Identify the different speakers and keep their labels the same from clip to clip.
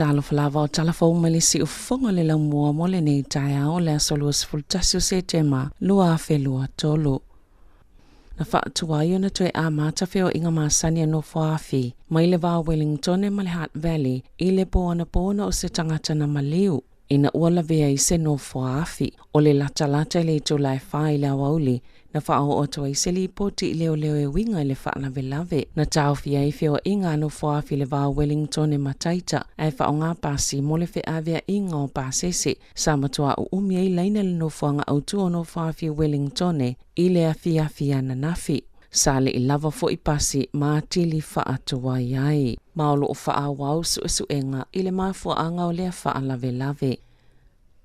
Speaker 1: Talofa lava o tala fou mai le siufofoga le laumua mo lenei taeao o le aso 21 o Setema 2023. Na faatuai ona toe amata feoaiga masani a nofoafi mai le va o Wellington ma le Hutt Valley i le po anapo ona o se tagata na maliu ina ua lavea i se nofoaafi. O le latalata i le itula e 4 i le aoauli na faaoo atu ai se lipoti i leoleo e uiga i le faalavelave. Na taofia ai feoaiga a nofoaafi i le va o Wellington ma Taita ae faaaoga pasi mo le feaveaiga o pasese. Sa matua uumi ai laina i le nofoaga autu o nofoaafi i Wellington i le afiafi ananafi. Sa le i lava foi pasi ma atili faatuai ai. Ma o lo o faaauau suesuega i le mafuaaga o lea faalavelave.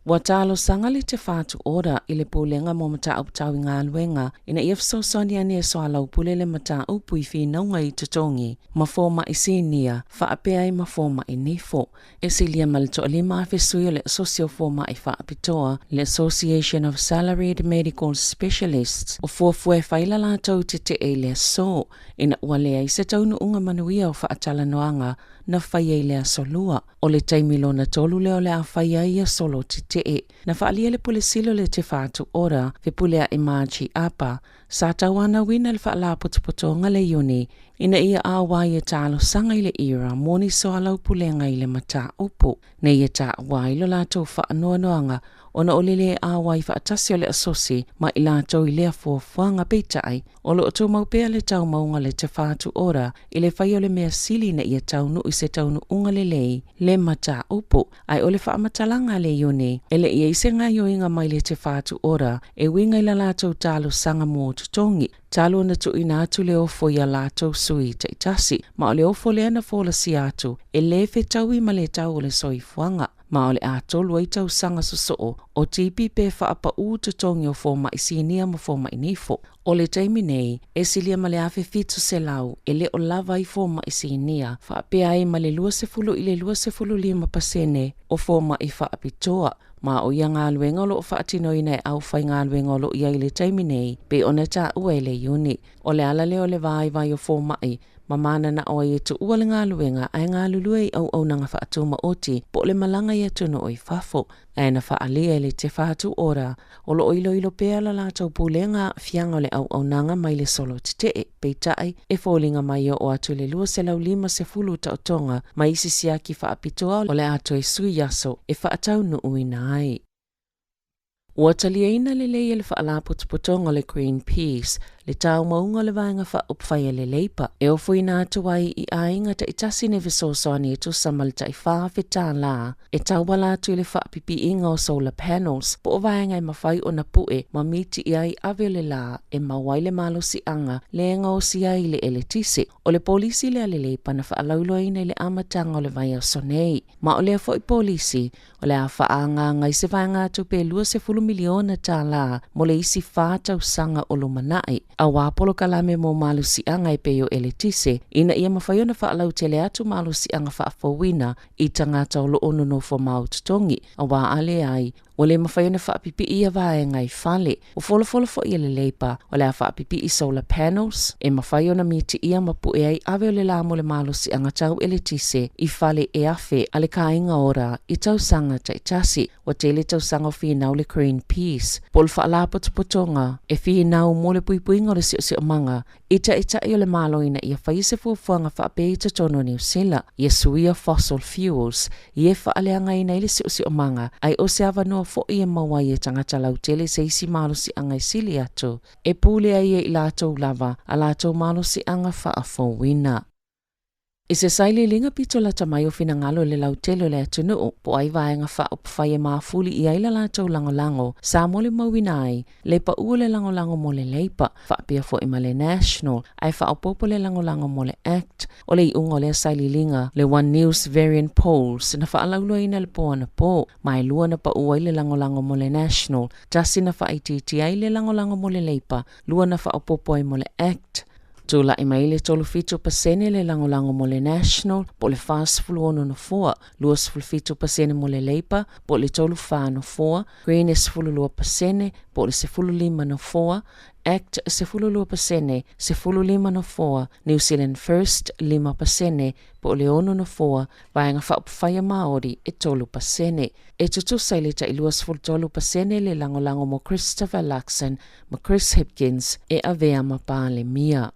Speaker 1: Ua talosaga le Te Whatu Ora i le Pulega mo Mataupu Tau i Galuega ina ia fesoasoani ane e soalaupule le mataupu i finauga i totogi ma fomai sinia faapea ai ma fomai nifo. E silia ma le 5,000 sui o le Asosi o Fomai Faapitoa, le Association of Salaried Medical Specialists, o fuafua e fai la latou tetee i le aso, ina ua leai se taunuuga manuia o faatalanoaga na faia i le aso Lua. O le taimi lona tolu lea o le a fai ai ia solo tetee. Na faaalia e le Pule Sili o le Te Whatu Ora, Fepuleai Margie Apa, sa tauanauina le faalapotopotoga le Iuni ina ia auai e talosaga i le ERA mo ni soalaupulega i le mataupu. Na ia taua ai lo latou faanoanoaga ona o le lē auai faatasi o le asosi ma i latou i lea fuafuaga. Peitai, o lo o tumau pea le taumauga le Te Whatu Ora i le fai o le mea sili ina ia taunuu i se taunuuga lelei le mataupu. Ae o le faamatalaga a le Iuni, e le i i ai se gaoioiga mai le Te Whatu Ora e uiga i la latou talosaga mo totogi, talu ona tuuina atu le ofo i a latou sui taitasi, ma o le ofo lea na folasia atu e lē fetaui ma le tau o le soifuaga, ma o le a tolu ai tausaga sosoo o tipi pe faapaū totogi o fomai sinia ma fomai nifo. O le taimi nei, e silia ma le 1,700 e le o lava ai fomai sinia, faapea ai ma le 20 i le 25% o fomai faapitoa, ma o ia galuega o lo o faatinoina e aufaigaluega o lo o i ai i le taimi nei, pei ona taua e le Iuni. O le ala lea o le vaivai o fomai ma mananao ai e tuua le galuega ae galulue i auaunaga faatumaoti po o le malaga i atunuu i fafo. Ae na faaalia e le Te Whatu Ora o lo o iloilo pea la latou pulega aafiaga o le auaunaga mai le solo tetee, peitai e foliga mai e oo atu i le 250 taotoga ma isi siaki faapitoa o le a toe sui aso e faataunuuina ai. Ua taliaina lelei e le Faalapotopotoga o le Greenpeace le taumauga o le Vaega Faaupufai a le Leipa e ofoina atu ai i aiga taitasi ni fesoasoani e tusa ma le tai $4,000 e tauala atu i le faapipiiga o solar panels po o vaega e mafai ona pue ma miti ai ave o le lā e maua ai le malosiaga lea e gaosia ai le eletise. O le polisi lea a le Leipa na faalauiloaina i le amataga o le vaiaso nei. Ma o lea foi polisi, o le a faaagaaga i se vaegatupe e $20 miliona mo le isi fa tausaga o lumanai, auā polokalame mo malosiaga e pei o eletise, ina ia mafai ona faalautele atu malosiaga faafouina i tagata o lo o nonofo mau totogi, auā a leai, ua le mafai ona faapipii ia vaega i fale. Ua folafolo foi e le Leipa, o le a faapipii solar panels e mafai ona mitiia ma pue ai ave o le la mo le malosiaga tau eletise i fale e 1,000 a le kāiga ora i tausaga taitasi. Ua tele tausaga o finau le Greenpeace po o le Faalapotopotoga e finau mo le puipuiga o le siosiomaga i taitai o le Malo ina ia faia se fuafuaga faapea i totonu o Niu Sila, ia suia fossil fuels i e faaleagaina ai le siosiomaga, ae o se avanoa foi e maua ai e tagata lautele se isi malosiaga e sili atu e pule ai e i latou lava a latou malosiaga faafouina. I se sailiiliga pito lata mai o finagalo i le lautele o le atunuu, po o ai vaega faaupufai e mafuli i ai la latou lagolago, sa molimauina ai le pau o le lagolago mo le Leipa, faapea foi ma le National, ae faaopoopo le lagolago mo le Act. O le iuga o lea sailiiliga, le One News Variant Polls, na faalauiloaina i le po anapo, ma e lua na pau ai le lagolago mo le National, tasi na faaitiitia ai le lagolago mo le Leipa, lua na faaopoopo ai mo le Act. Tula'i mai le 37% le lagolago mo le National po o le 46 nofoa, 27% mo le Labour po o le 34 nofoa, Green e 12% po o le 15 nofoa, Act 12%, 15 nofoa, New Zealand First 5% po o le 6 nofoa, Vaega Faaupufai a Māori e 3%. E tutusa i le tai 23% le lagolago mo Christopher Luxon ma Chris Hipkins e avea ma Palemia.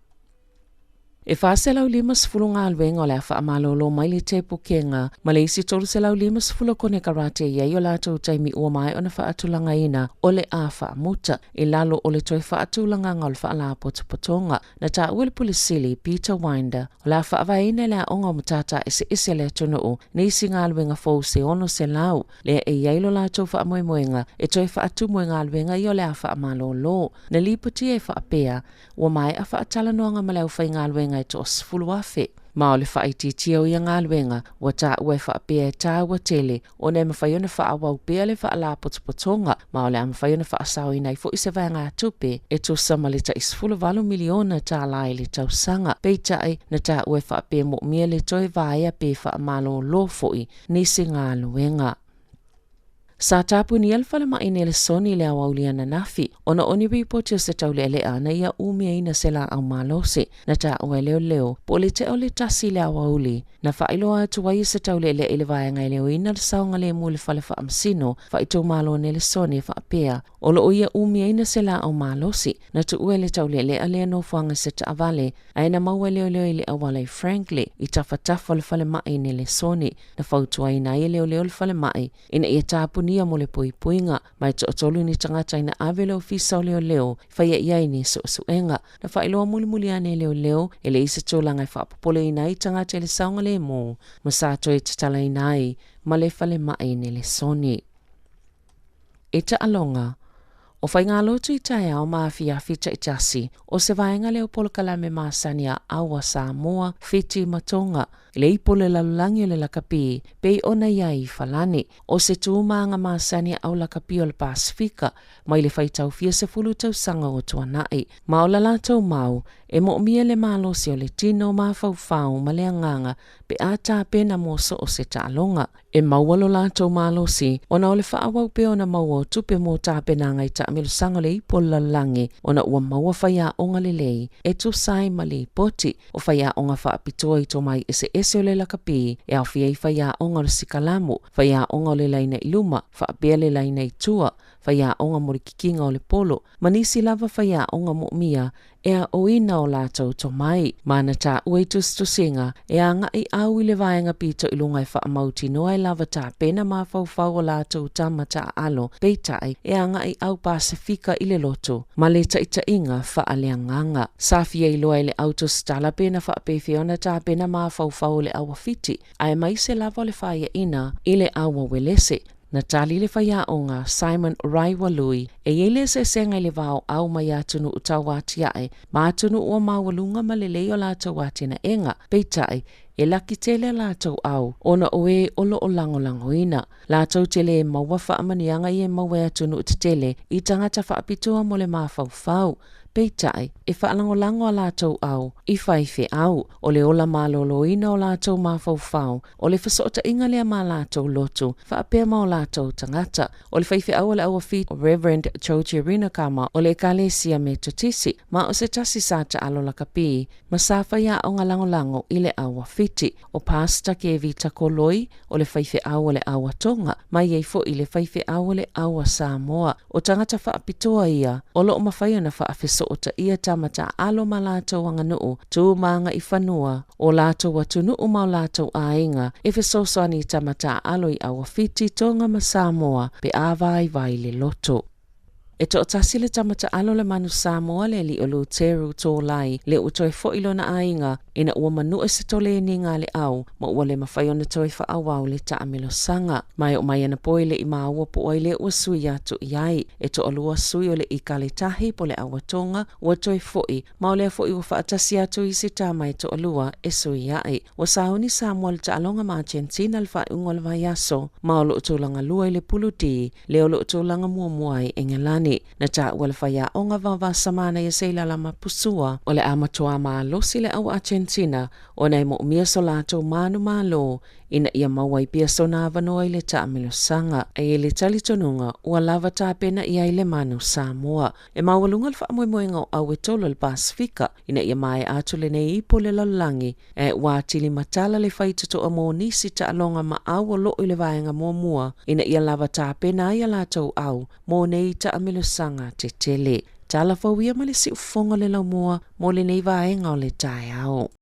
Speaker 1: E 450 galuega o le a faamalolo mai le Tepukega ma le isi 350 konekarate e i ai o latou taimi ua maea ona faatulagaina o le a faamuta i lalo o le toe faatulagaga o le Faalapotopotoga. Na taua e le Pule Sili, Peter Winder, o le a faavaeina e le Aoga o Matata Eseese a le Atunuu nisi galuega fou se 600 lea e i ai lo latou faamoemoega e toe faatumu e galuega ia o le a faamalolo. Na lipotia e faapea, ua maea faatalanoaga ma le aufaigaluega e toa-10,000. Ma o le faaitiitia o ia galuega, ua taua e faapea e taua tele ona e mafai ona faaauau pea le faalapotopotoga, ma o le a mafai ona faasaoina ai foi se vaegatupe e tusa ma le tai $18 miliona tala i le tausaga. Peitai, na taua e faapea e moomia le toe vaea pe faamalolo foi nisi galuega. Sa tapunia le falemai Nelesoni i le aoauli ananafi ona o ni ripoti o se taulealea na ia umiaina se laau malosi. Na taua e leoleo po o le tea o le 1 i le aoauli. Na faailoa atu ai e se taulealea i le vaega e leoina le saogalemu i le fale faamasino faaitumalo Nelesoni e faapea o lo o ia umiaina se laau malosi. Na tuua e le taulealea lea nofoaga i se taavale ae na maua e leoleo i le auala i Frankley i tafatafa o le falemai Nelesoni. Na fautuaina ai e leoleo le falemai ina ia tapunia mo le puipuiga, ma e toatolu ni tagata ina ave le ofisa o leoleo e faia i ai ni suesuega. Na faailoa mulimuli ane e leoleo e leai se tulaga e faapopoleina ai tagata i le saogalemu ma sa toe tatalaina ai ma le falemai Nelesoni. E taaloga, O faigalotu i taeao ma afiafi taitasi, o se vaega lea o polokalame masani a Aua Samoa, Fiti ma Tonga, i le ipu o le lalolagi o le lakapi, pei ona i ai i Falani. O se tūmāga masani a au lakapi o le Pasifika mai le faitau fia sefulu tausaga ua tuanai. Ma o la latou mau, e moomia le malosi o le tino, mafaufau ma le agaga pe a tapena mo so o se taaloga. E maua lo latou malosi ona o le faaauau pea ona maua o tupe mo tapenaga i taamilosaga o le ipu o le lalolagi ona ua maua faiaoga lelei e tusa ai ma lipoti o faiaoga faapitoa i tomai eseese o le lakapi e aofia ai faiaoga o le sikalamu, faiaoga o le laina i luma, faapea le laina i tua, faiaoga mo le kikiga o le polo, ma nisi lava faiaoga moomia e aoina o latou tomai. Ma na taua i tusitusiga e agai au i le vaega pito i luga e faamautinoa e lava tapena mafaufau o latou tama taaalo, peitai e agai au Pasefika i le loto ma le taitaiga faaleagaga. Sa fia iloa e le au tusitala pe na faapefea ona tapena mafaufau o le auawhiti, aemaise lava o le faiaina i le auawelese. Na tali le faiaoga Simon Raiwalui, e i ai le eseesega i le va o au mai atunuu tauatiae ma atunuu ua maualuga ma lelei o latou atinaega, peitai, e laki tele a latou au ona o e o lo o lagolagoina. Latou te le maua faamanuiaga ia e maua e atunuu tetele i tagata faapitoa mo le mafaufau. Peitai, e faalagolago a latou au i faifeau, o le ola maloloina o latou mafaufau, o le fesootaiga lea ma latou loto, faapea ma o latou tagata. O le faifeau o le auafi Reverend Joji Rinakama o le Ekalesia Metotisi, ma o se tasi sa taalo lakapi ma sa faiaoga lagolago i le auawhiti. O Pastor Kevita Koloi o le faifeau o le aua Tonga, ma i ai foi le faifeau o le aua Samoa. O tagata faapitoa ia o lo o mafai ona faafesootaia tama taaalo ma latou aganuu, tu ma agaifanua, o latou atunuu ma o latou aiga, e fesoasoani i tama taaalo i aua Fiti, Tonga ma Samoa pe a vaivai le loto. E toatasi le tama taalo le manu Samoa le alii o Luteru Tolai lea ua toe foi lona aiga ina ua manue se toleniga a le au ma ua le mafai ona toe faaauau le taamilosaga. Ma e oo mai anapo e le i maua po o ai lea ua sui atu i ai. E toalua sui o le Ikaletahi po le Auatonga ua toe foi ma o lea foi ua faatasi atu isi tama e toalua e sui ae. Ua sauni Samoa i le taaloga ma Argentina i le faaiuga o le vaiaso ma o lo o tulaga lua i le pulu D lea o lo o tulaga muamua ai Engelani. Fesoasoani. Na taua le faiaoga vaovaosamana ia Seilala Mapusua o le a matuā malosi le au Achetina ona e moomia so latou manumalo ina ia maua ai pea sona avanoa i le taamilosaga. E i ai le talitonuga ua lava tapena i ai le Manu Samoa. E maualuga le faamoemoega o au e tolo i le Pasefika ina ia maea atu lenei ipu o le lalolagi e ua atili matala le faitotoa mo nisi taaloga ma au o loo i le vaega muamua ina ia lava tapena ai a latou au mo nei taamilosaga tetele. Tala fou ia ma le siufofoga o le laumua mo lenei vaega o le taeao.